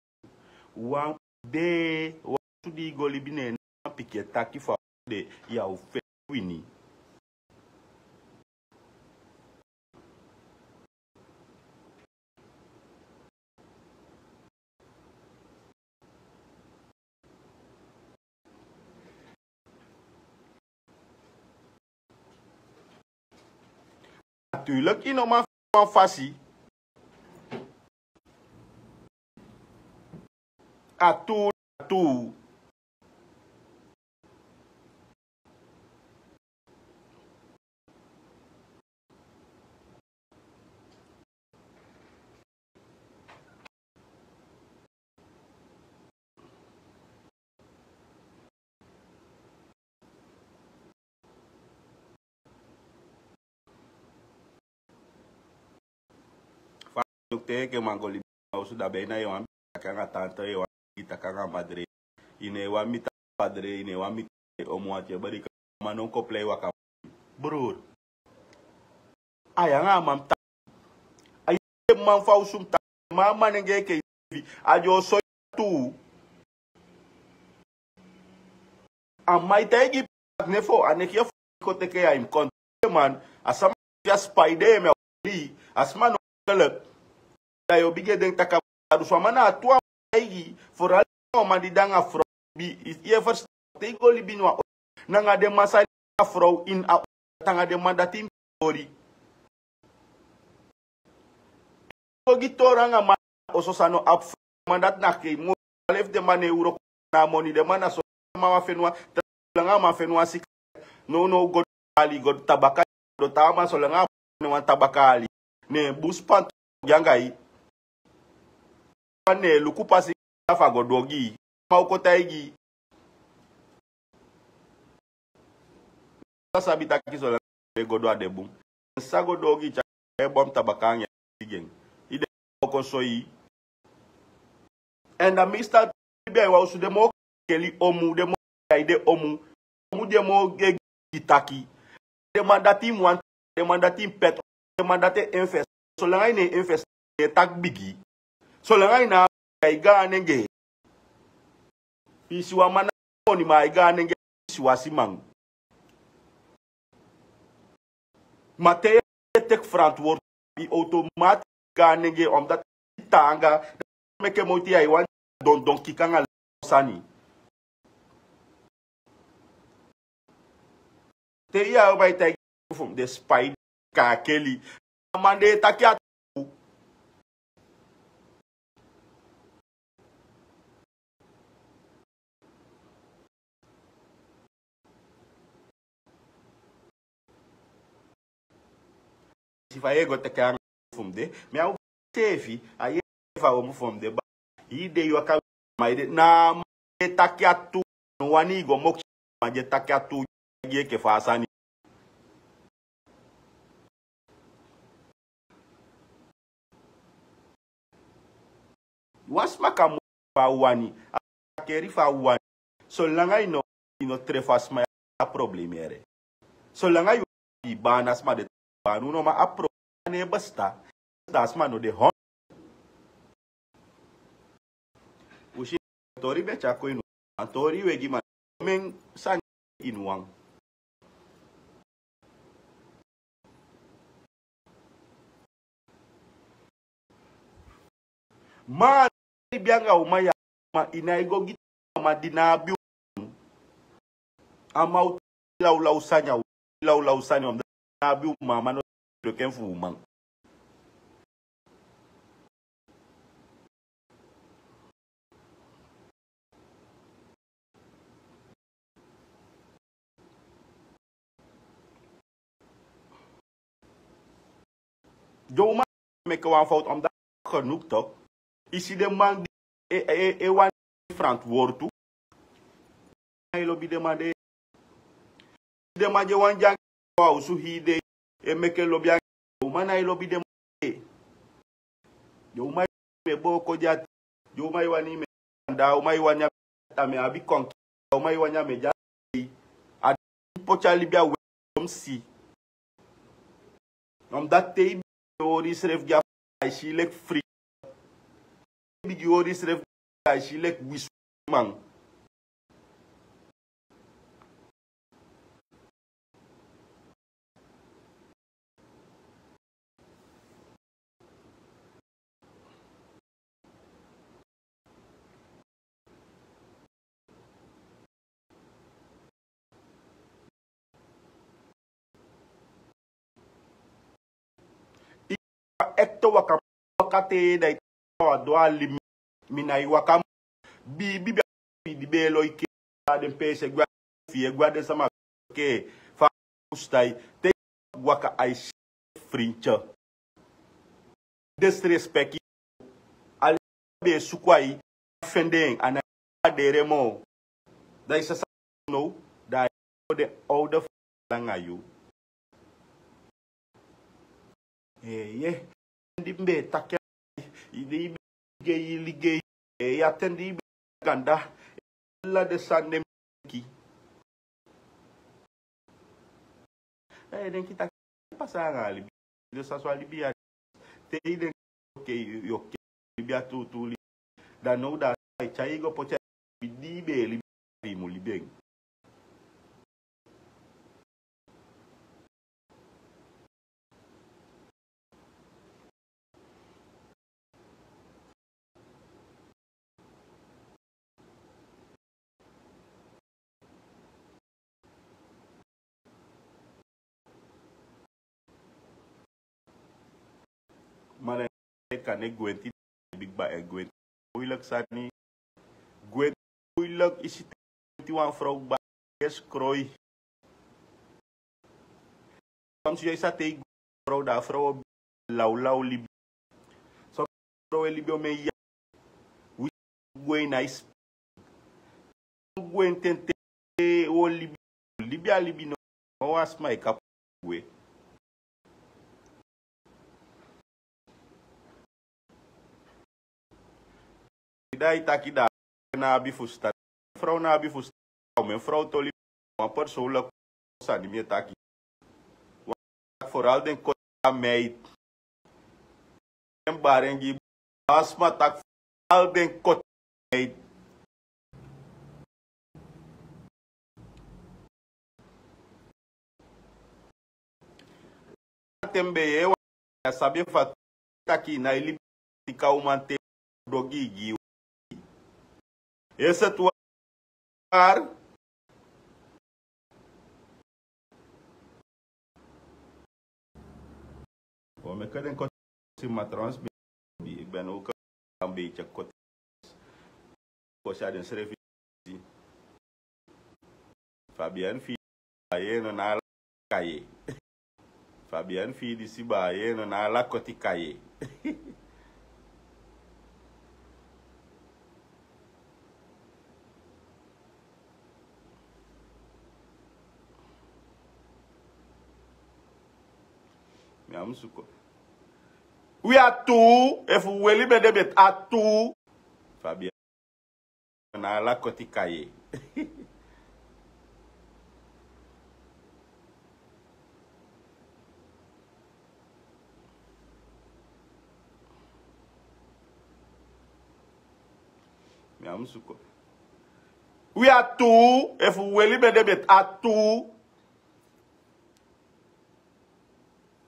Wan de wan osu di i go libi ne en na wan pikin e taki fu a osu de. Yu a o feni wini. Natuurlijk yu no man fasi. A tu a tu. Fa te enke man go libi na osu da ben na yu wan mi taki anga tante yu wan mi taki anga madre. Yu ne wan mi taki madre yu ne wan mi taki omu ati e bari. Man no kon plei waka. Bror. A yu anga a man mi taki. A yu man fu a osu mi taki. Ma a man nenge enke yu seefi a di o soi tu. A man e taigi yu. Nefo a neki yu fu kon teke yu a yu mi kon teke man. A sama fi a spaide yu mi a oli a sma no kelek. Da yu o bigin e denki taki a man a du so a man na a tu a man taigi. Foral a man di de anga frow. Bi yu e ferstan te yu go libi ini wan oso nanga den man san e libi anga frow ini a oso dati anga den man dati yu mi tori. Go gi tori anga man na oso san no abi frow. Man dati na kei moni. Ala efu den man no e wroko na a moni den man na so. Den man wan feni wan tra langa a man feni wan sika. Nownow go du ali go du tabaka. Go du taa man solanga a man feni wan tabaka ali. Ne en bun span tu. Gi anga yu. Ne en luku pasi. Fu a go du ogii. Ma o kon taigi yu. Sa sabi taki solanga a go du a de bun. Sa go du ogii tyaki e bom tabaka anga en. Yu de o kon soi. Èn da mi stan libi a yu wan osu den moo keli omu den moo. Ai den omu. Omu den moo e gi taki. Den man dati yu mu wani taki den man dati yu mu peti. Den man dati e invest. Solanga yu ne invest yu e taki bigi. Solanga yu na a. Ai go a nenge. Yu si wan man na moni ma ai go a nenge. Yu si wan siman. Ma te yu e teki ferantwortu yu automatik. Go a nenge omdati yu taanga. Meke moiti yu ai wani dondon kiki anga sani. Te yu a o bai taigi fu mi de spaidi. Kakeli. A man de e taki a tu. Si fa yu e go teke anga fu mi de. Mi a o seefi a yee fa omu fu mi de. Yu de yu waka. Ma yu de na a man e taki a tu. No wani yu go moki. A man di e taki a tu. Gi enke fa a sani. Wan sma kan moki fa a wani. A keri fa a wani. Solanga yu no yu no trefu a sma yu abi a problemi ere. Solanga yu abi yu baa na sma de baa na unu ma a problemi ne basta. Da a sma no de hon. Usi tori ben tyako inu. A tori wegi man men sani inu wan. Ma a libi anga uman ya. Ma ina igo gi mama di na abi uman. A man o taki lawlaw sani a o taki lawlaw sani a o taki na abi uman a man no. Doken fu uman. Dyowman meke wan fowtu omdati genuk tok. Isi den man di e wani frantwortu. Ai lobi den man de. Den man di e wani dyangin a osu hii dei e meke lobi anga. Dyowman ai lobi den man de. Dyowman e booko di ati. Dyowman e wani mi e anda dyowman e wani a mi abi konki. Dyowman e wani a mi e dyangin a di poti a libi a we. Dyowman si. Omdati te i bigin hori isrefi gi a fri a e si i leki fri. I bigin hori isrefi gi a e si i leki wisi man. Wan ekte waka waka te da i taki a wan du a limi. Mi na i waka biibi be a fidi be e loike. A den peesi e gwe a fi e gwe a den sama ke fa a fusutan i te i waka a e si frinti. Desrespeki. Ala be e suku a i fende en a na i a dere moo. Da i sasa now da a e go den owde fu langa yu. Eeye. Di mi be e taki a i de i be e ligei i ligei. Eeye a ten di i be e ganda. Ala den sani den mi e denki. Da i e denki taki pasa anga a libi. Yu de sasi wan libi ya. Te i denki yu o kei yu o kei libi a tuutuu libi. Da now da a e tyai i go poti a libi di i be e libi. Fi i mu libi en. Ma na en kan ne gwenti bigba en gwenti. Moeilijk sani. Gwenti moeilijk isi te gwenti wan frow gba. Yes kroi. Samsi yu e sa te i gwe frow da a frow o lawlaw libi. Samsi frow e libi o men ya. Wi gwe na isi gwe en ten te o libi. Libi a libi no. O wan sma e kapu gwe. Yu dai taki da na abi fusutan. Frow na abi fusutan. Omen frow toli wan persoonlijk sani mi e taki. Wan taki foral den koti a meid. Den barengi basma taki foral den koti a meid. Te mi be yee wan a sabi en fa taki na i libi tika uman te dogi i gi i. Ese tu ar. Bon, meke den koti si matrons bi ik ben ook een beetje koti. Kosi a den srefi. Fabian fi a yeno na ala kaye. Fabian fi disi ba yeno na ala koti kaye. Mi a musuko. Wi a tu efu weli bede bet a tu. Fabian na ala koti kaye. Mi a musuko. Wi a tu efu weli bede bet a tu.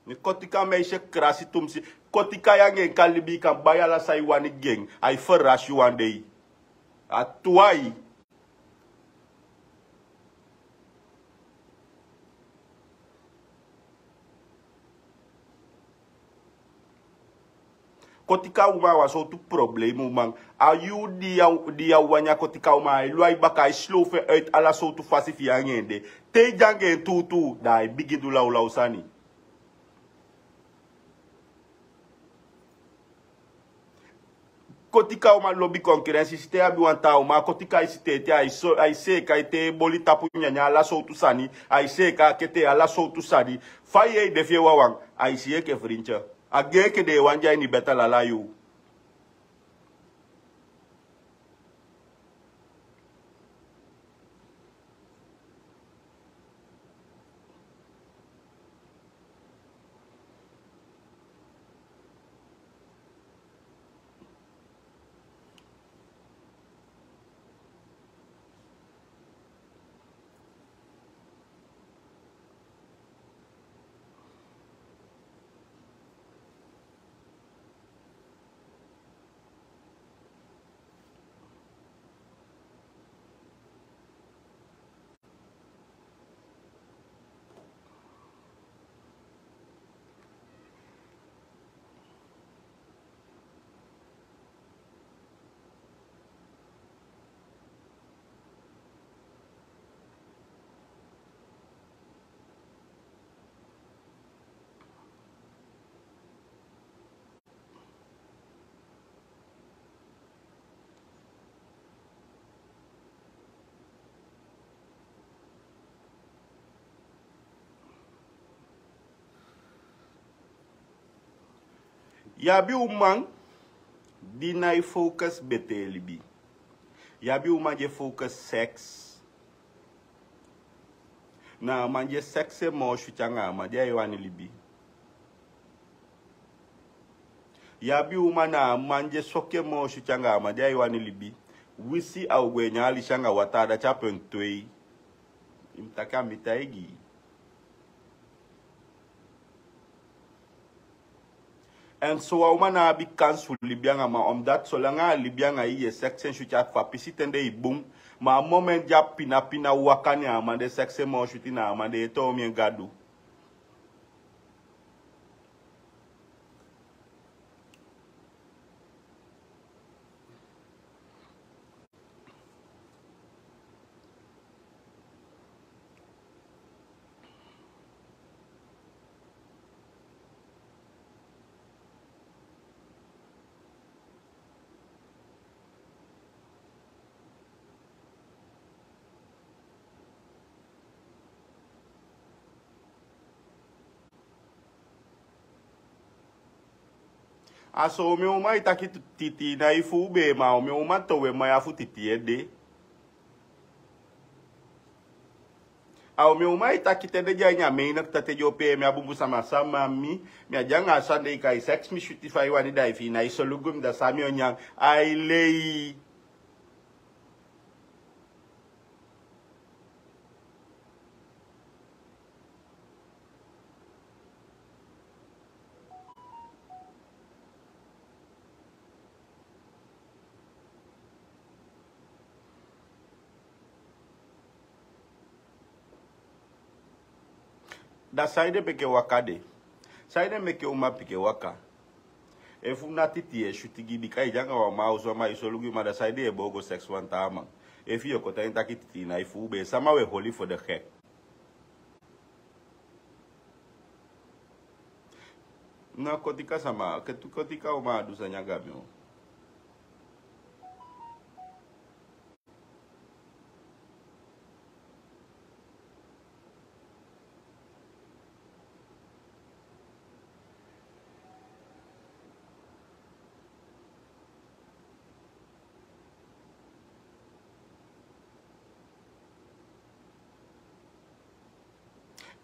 Mi kotika meisje krasi tumsi. Kotika ya ngen kan libi kan bai ala san i wani gi en. Ai ferasi wan dei. A tu ai. Kotika uman a wan sowtu problema uman. A yuu di yu a wani a kotika uman, a e lon a i baka, a e slow fu en uit ala sowtu fasi fi yu anga en de. Te i de anga en tuutuu, da a e bigin du lawlaw sani. Kotika uman lobi konkirensi, si te i abi wan taa uman, a kotika i si te ete, a e seeka ete, boli tapu nyanyan, ala sowtu sani, a e seeka a kete, ala sowtu sani. Fa yu e de fi en wawan, a e si yu enke frintya. A gi en enke den e wani de a ini beta lala yuu. Yu abi uman di na e focus betee libi. Yu abi uman di e focus seks. Na a man di e seks en moo switi anga a man di a e wani libi. Yu abi uman na a man di e soki en moo switi anga a man di a e wani libi. Wisi a o gwe nyan alisi anga wataa, dati a punt twee. I mu taki a mi taigi yu. En so wan uman ná abi kansi fu libi anga man, omdat solanga a libi anga yu, yu e seks en switi anga fu a pisi ten de i bun. Ma a moment di a pina pina waka, ne a man de seks en moo switi na a man de e toon mi en gadu. A so omen uman e taki titii na i fu u bee, ma omen uman towe man ya fu titii ede. A omen uman e taki te de de a ini a meinek tate di o pee mi a bunbun sama, sama mi, mi a de anga a sani de, i kai seks mi switi fa i wani, da i fii na i solugu mi, da san mi o nyan? Ai lei. Da saide meke waka de? Saide meke uman pikin waka? Efu na titii e switi gi, bika i de anga wan man a osu, a man e solugu i, ma da saide i e boo go seks wan taa man? Efu i o kon tan e taki titii na i fu u bee, sama u e holi fu de gek? Na kotika sama, ke tu kotika uman a du sani anga mi o.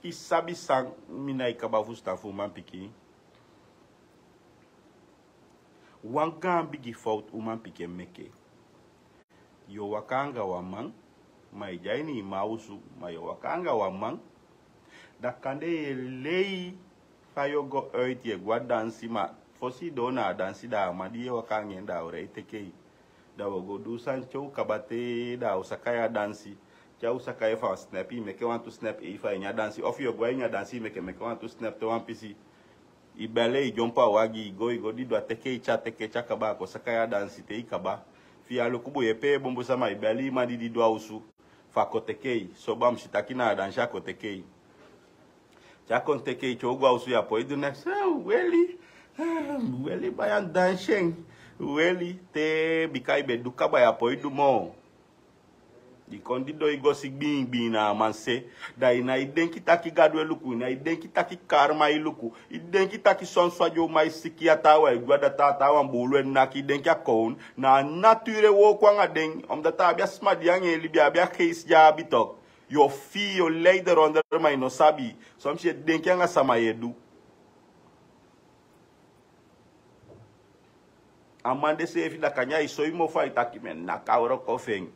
I sabi san mi nái kaba fusutan fu umanpikin? Wan gaan bigi fowtu umanpikin e meke. Yu o waka anga wan man, ma i de a ini i man osu, ma yu o waka anga wan man. Da kande yu e lei fa yu o go uit, yu e go a dansi, ma fosi i doo na a dansi, da a man di yu e waka anga en, da a o lei teke yu. Da u o go du sani te u kaba te, da a o saka yu a dansi. Te a o saka yu fu a snap, i meke wantu snap ei fu a ini a dansi. Ofu yu o go a ini a dansi, i meke, meke wantu snap te wan pisi. I beli, i dyompo a wagi, i go, i go didon, a teke i tya, teke i tya kaba, a kon saka yu a dansi te i kaba. Fi yu a luku bun, yu e pee bunbun sama, i beli i man di didon a osu fu a kon teke i. Soba mi si taki na a dansi a kon teke i. Te a kon teke i, te u go a osu, yu á poi du neks. Ah, weli. Ah, weli bai a dansi en. Weli, te bika i be du kaba, yu á poi du moo. I kon didon, i go si gbiin gbiin na a man se. Da i nái denki taki Gadu e luku, i nái denki taki karma e luku. I denki taki son swa di o man e siki, a taawan e gwe, da taa, taawan buulu e naki, i denki a kon. Na a naturu e wooko anga den, omdat a abi a sma di anga en libi, a abi a geesi di a abi tok. Yu o fii, yu o lei de rondel, ma i no sabi. Son pisi e denki anga sama yu e du. A man de seefi, da kande a e soi mofu, a e taki mi e naki a wroko fi en.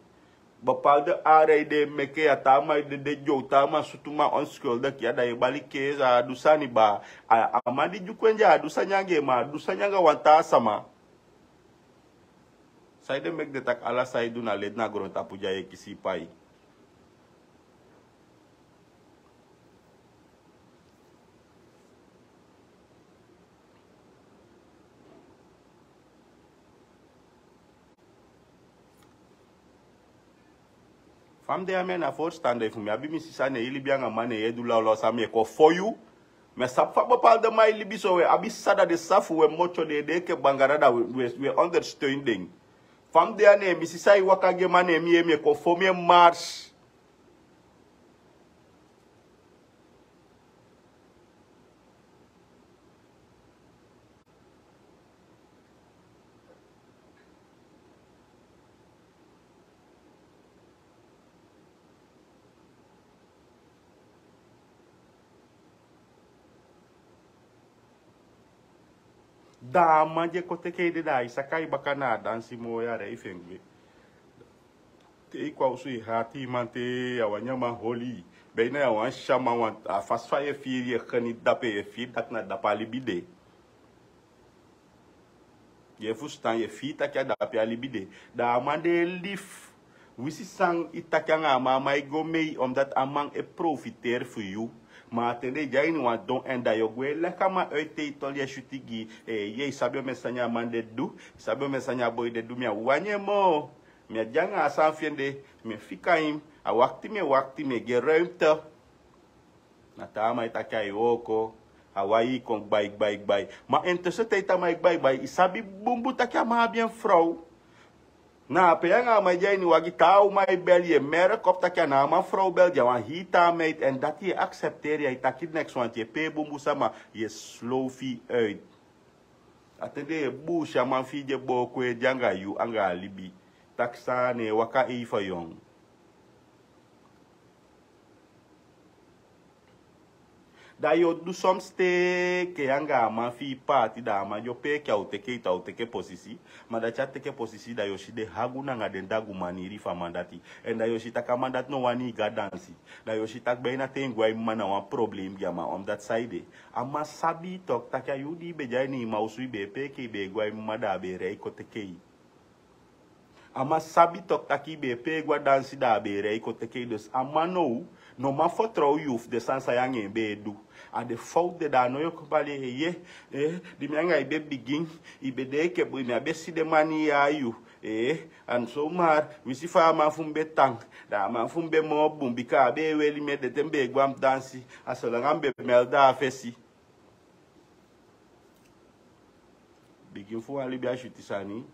Bepaalde area ede e meke, a taa man e dede dyow, taa man sutu man onschuldig, ya da yu e bali keesi, a á du sani baa. A, a man di dyuku en, di a á du sani anga en, ma a du sani anga wan taa sama. Saide meki den taki ala san i du na leti na grontapu, di a e kisi i pai? Fa mi de ya, mi a na voorstander fu mi abi mi sisa, ne i libi anga man, ne yu e du lawlaw san mi e kon fon yu. Mi á sabi fa bepaalde man e libi so, we abi sisa, da den sisa fu u e motyo, den e de enke bangara, da we, we, we ondersteun den. Fa mi de ya, ne mi sisa e waka gi en man, ne mi yee, mi e kon fon mi en mars. Da a man di e kon teke i de, da a e saka i baka na a dansi moo yari, i fu en gwe. Te i kon a osu, i hati i man te, a wani a man holi i. Be na a wani si a man, want a fasi fa yu e firi, yu e geniet dape, yu e firi taki na dape a libi de. Yu e fusutan, yu e fii taki a dape a libi de. Da a man de e libi. Winsi san i taki anga a man, a man e go mee, omdat a man e profiteri fu yu. Ma a ten de i de a ini wan don, èn da yu o gwe leki a man uit te i toli e switi gi. Eh, yu e sabi omeni sani a man de du, i sabi omeni sani a boi de du, mi á wani en moo. Mi á de anga a sani fi en de, mi e fika en, a wakti mi e wakti, mi e gi en ruimte. Na taa man e taki a e wooko, a wai i kon gbai, gbai, gbai. Ma intussen te i taki a man e gbai, gbai, i sabi bunbun taki a man abi en frow. Na ape yu anga a man e de a ini wagi, taa uman e bel, yu e merk op taki a na a man frow bel, di a wan hii taa meid, èn dati yu e aksepteri, yu á e taki neks, want yu e pee bunbun sama, yu e slow fi yu uit. A ten de yu e buusi a man fi yu di e booko ede anga yu, anga a libi. Taki san, ne en waka ei fu yu. Da yu o du son mistake, yu anga a man fi yu paati, da a man di o pee enke a o teke i, te a o teke posisi. Ma dati a teke posisi, da yu o si den hagu nanga den dagu maniri fu a man dati. Èn da yu o si taki a man dati no wani i go a dansi. Da yu o si taki be na te en gwe a i mma na wan problem gi a man, omdat saide. A man sabi tok taki a yuu di i be de a ini i mma osu, i be e pee enke i be e gwe a i mma, da a be e rei kon teke i. A man sabi tok taki i be e pee gwe a dansi, da a be e rei kon teke i. Dus a man now no man fertrow yu fu den sani san yu anga en be e du. A den fowtu de, da a now yu o kon bali en, eh, di mi anga yu be bigin, i be de enke bun, mi á be si den maniri ya a yu. Eh, èn so mari, winsi fa a man fu mi be tan, da a man fu mi be moo bun, bika a be e weli mi ede te mi be e gwe a mi dansi, a solanga mi be mel da a fesi. Bigin fu wan libi a switi sani.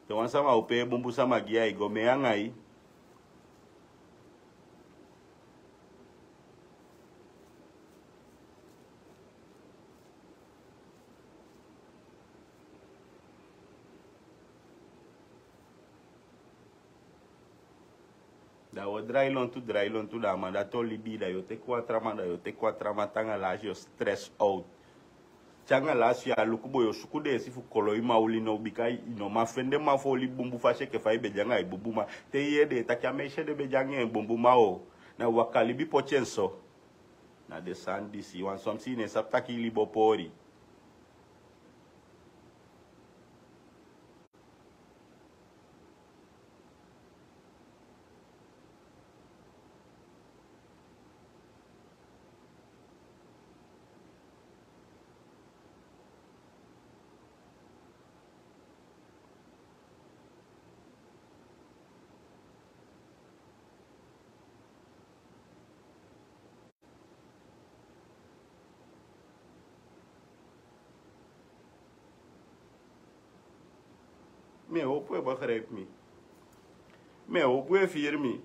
Te wan sama o pee bunbun sama gi yu, a e go mee anga yu. Da wi o drai lontu, drai lontu, da a man dati o libi, da yu o teki wan tra man, da yu o teki wan tra man te anga lasi yu o stress out. Te anga lasi yu a luku bun, yu o suku deesi fu koloi man oli now, bika i no man fende man fu oli bunbun fasi enke fa i be de anga i bunbun mma. Te i yee den e taki a meisje de be de anga en bunbun mma o. Na waka libi poti en so. Na den sani disi, wan son pisi i no e sabi taki i libi o pori. Mi e hopu e begrijp mi. Mi e hopu e firi mi.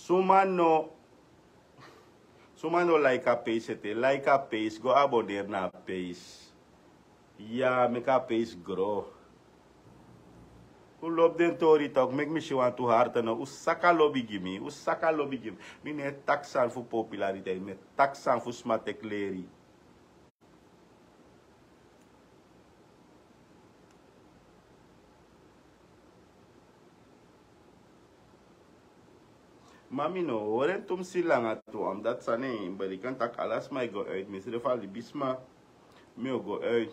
Suma no suma no laiki a peis ete, laiki a peis, go aboneri na a peis. Ya meki a peis gro. Un lobi den tori tok meki mi si wantu harte no un saka lobi gi mi un saka lobi gi mi. Mi no e taki sani fu populariteit mi e taki sani fu sma teki leri. Ma mi no hori en tumsi langa tu am dati sani en berikan taki ala sma e go uit mi srefi a libisma. Mi o go uit.